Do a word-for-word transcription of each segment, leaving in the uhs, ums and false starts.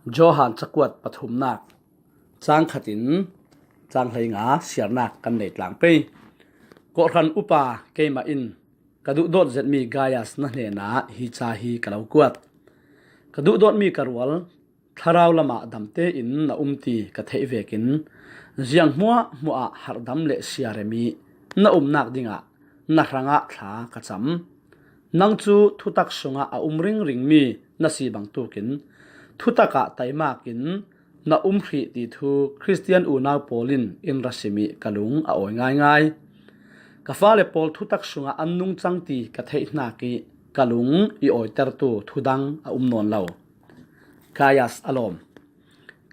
Johan cakuat pathumnak, cang khatin cang hleinga siarnak kan nei tlang pei. Kawhhran upa keimah in ka duhdawt zetmi Gaius na hnenah hi ca hi ka lo kuat. Ka duhdawtmi ka rual, thlarau lamah damte in na um ti ka theih vekin, ziang hmuahhmuahah harhdam le siaremi na umnak dingah na hrangah thla ka cam. Nang cu thutak sungah a um ringringmi na si bangtukin, thutakah taimakin na um hrih ti thu Khristian unau pawl in in ra simih ka lung a awi ngaingai. Ka fale pawl thutak sungah an nungcang ti ka theih hnakih ka lung i awitertu thudang a um nawn lo. Gaius a lawm.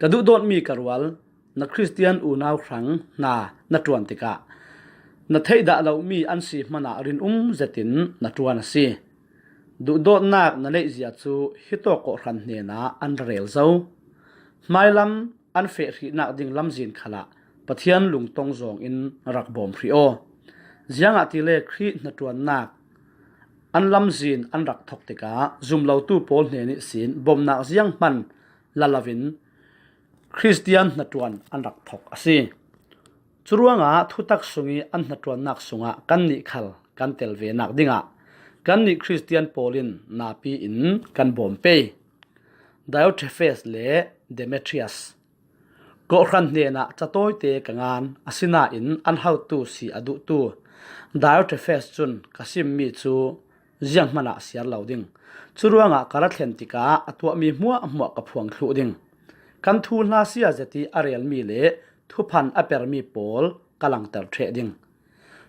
Ka duhdawtmi ka rual, na Khristian unau hrang hna na ṭuan tikah na theih dah lomi an si hmanah rinum zetin na ṭuan a si. Duhdawtnak na neihzia cu hitawk kawhhran hnenah an ra rel zo. Hmailam an feh hrihnak ding lamzin khalah Pathian lungtong zawngin rak bawm hrih aw. Ziangahtile Khrih hnaṭuannak an lamzin an rak thok tikah zumlotu pawl hnen ihsin bawmhnak zianghman la loin Khristian hnaṭuan an rak thok a si. Curuangah thutak sung i an hnaṭuannak sungah kannih khal kan tel venak dingah kannih Khristian pawl in napi in kan bawm pei. Diotrephes le Demetrius. Kawhhran hnenah catawite ka ngan, asinain an hotu si a duhtu Diotrephes cun ka simmi cu zianghman ah siar lo ding. Curuangah ka ra thlen tikah a tuahmi hmuahhmuah ka phuang thluh ding. Kan thu hla sia zet i a relmi le thuphan a permi pawl ka langter ṭheh ding.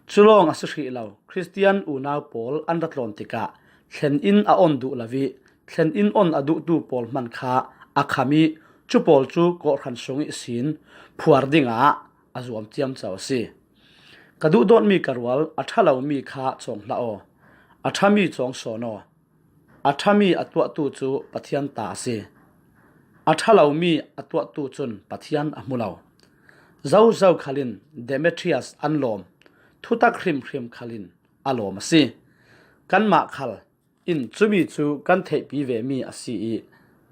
Cu lawng a si hrih lo, Khristian unau pawl an ra tlawn tikah thlen in a on duh lo i thlen in on a duhtu pawl hman kha a kham i cu pawl cu kawhhran sung ihsin phuar dingah a zuam ciamco a si. Ka duhdawtmi ka rual, a ṭha lomi kha cawng hlah aw. A ṭhami cawng sawn aw. A ṭhami a tuahtu cu Pathian ta a si. A ṭha lomi a tuahtu cun Pathian a hmu lo. Zozo khalin Demetrius an lawm, thutak hrimhrim khalin a lawm a si. Kanmah khal in cumi cu kan theihpi vemi a si i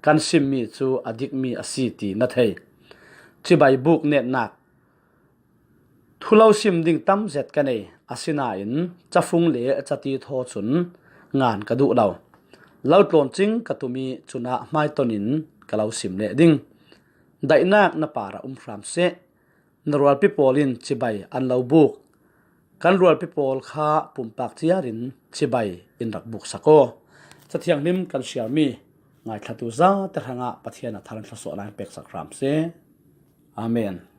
kan simmi cu a dikmi a si ti na thei. Cibai buk netnak. Thu lo sim ding tam zet ka nei, asinain cafung le cati thaw cun ngan ka duh lo. Lo tlawn cing ka tum i cunah hmaiton in ka lo sim leh ding. Daihnak na par ah um hram seh. Na rualpi pawl in cibai an lo buk. Kan rualpi pawl kha pumpak ciar in cibai in rak buk sak aw. Cathianghlim kan siarmi ngaithlatu zate hrangah Pathian a thar an thlasuahnak in peksak hram seh. Amen.